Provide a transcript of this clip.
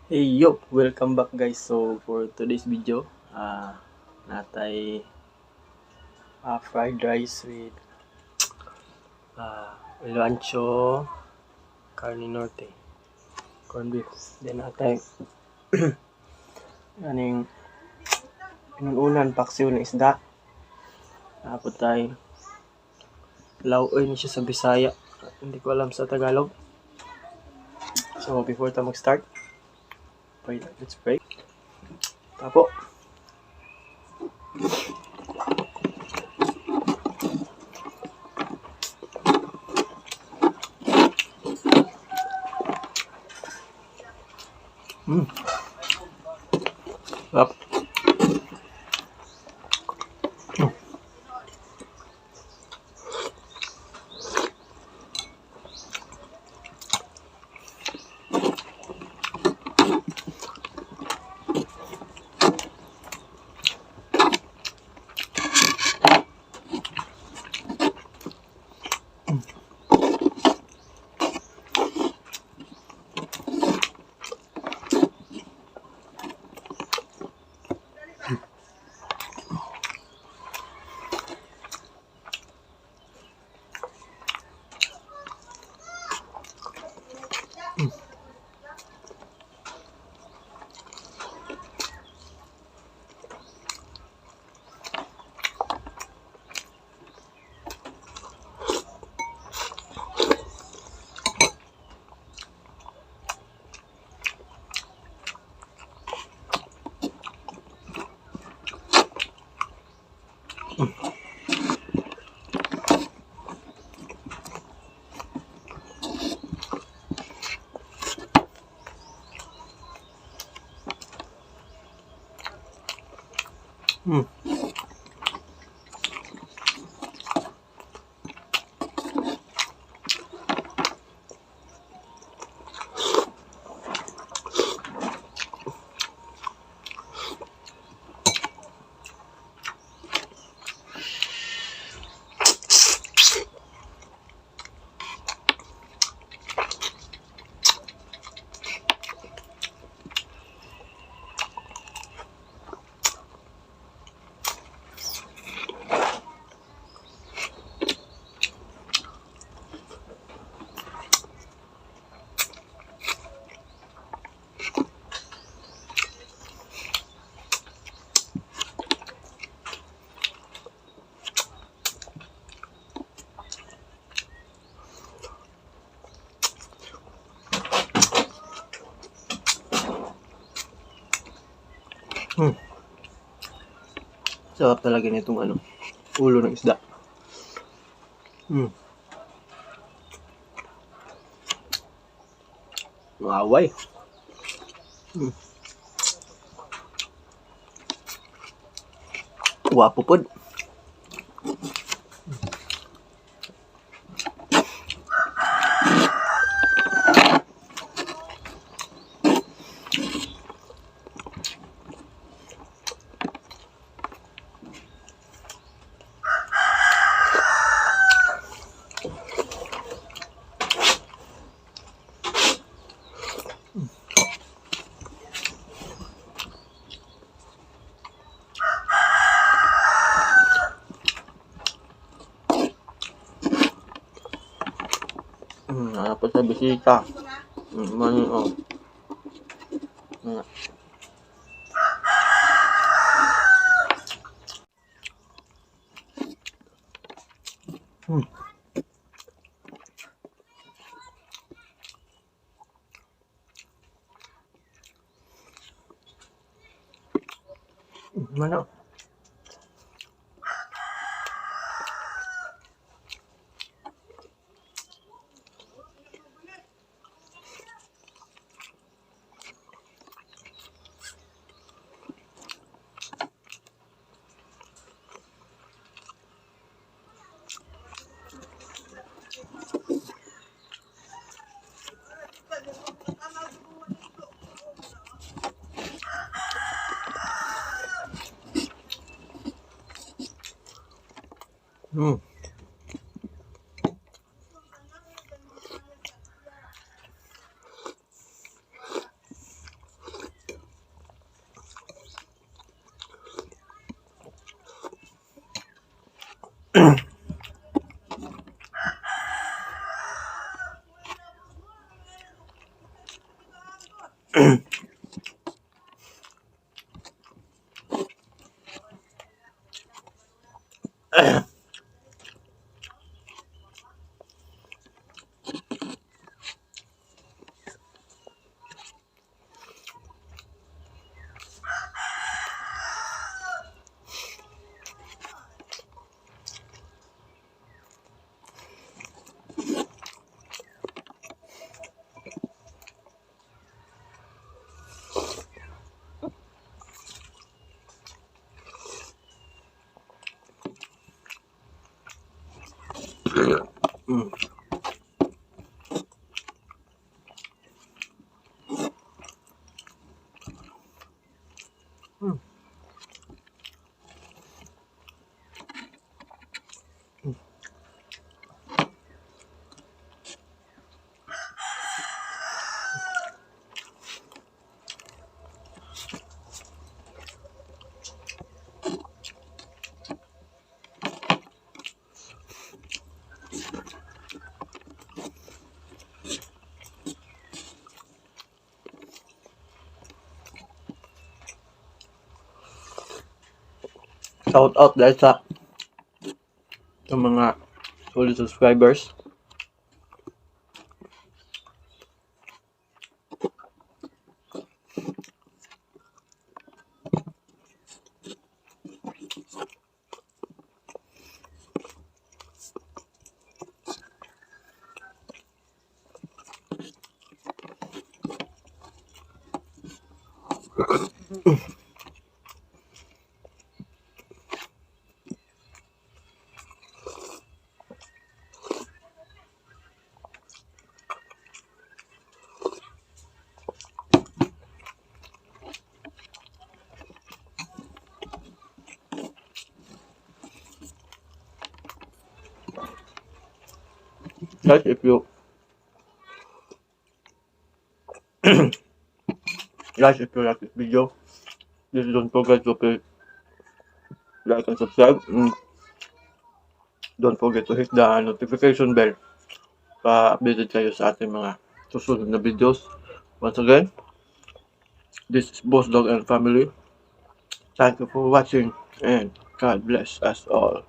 Hey yo, welcome back guys. So for today's video, natay fried rice with lancho, carne norte, corned beef. Then natay aning pinununan paksiwn na isda. Tapos tayo lauoy ni siya sa Bisaya. Hindi ko alam sa Tagalog. So before tayo mag-start, let's pray. Tapo. Sarap. Sarap talaga nitong ulo ng isda. Maway. Wapo pod. Apa sa bisita. Mani oh. Mana? Mm. Mm. Shout out dahil sa mga solid subscribers. Guys, if you like this video, please don't forget to click like and subscribe. Don't forget to hit the notification bell para updated kayo sa ating mga susunod na videos. Once again, this is Boss Dog and Family. Thank you for watching and God bless us all.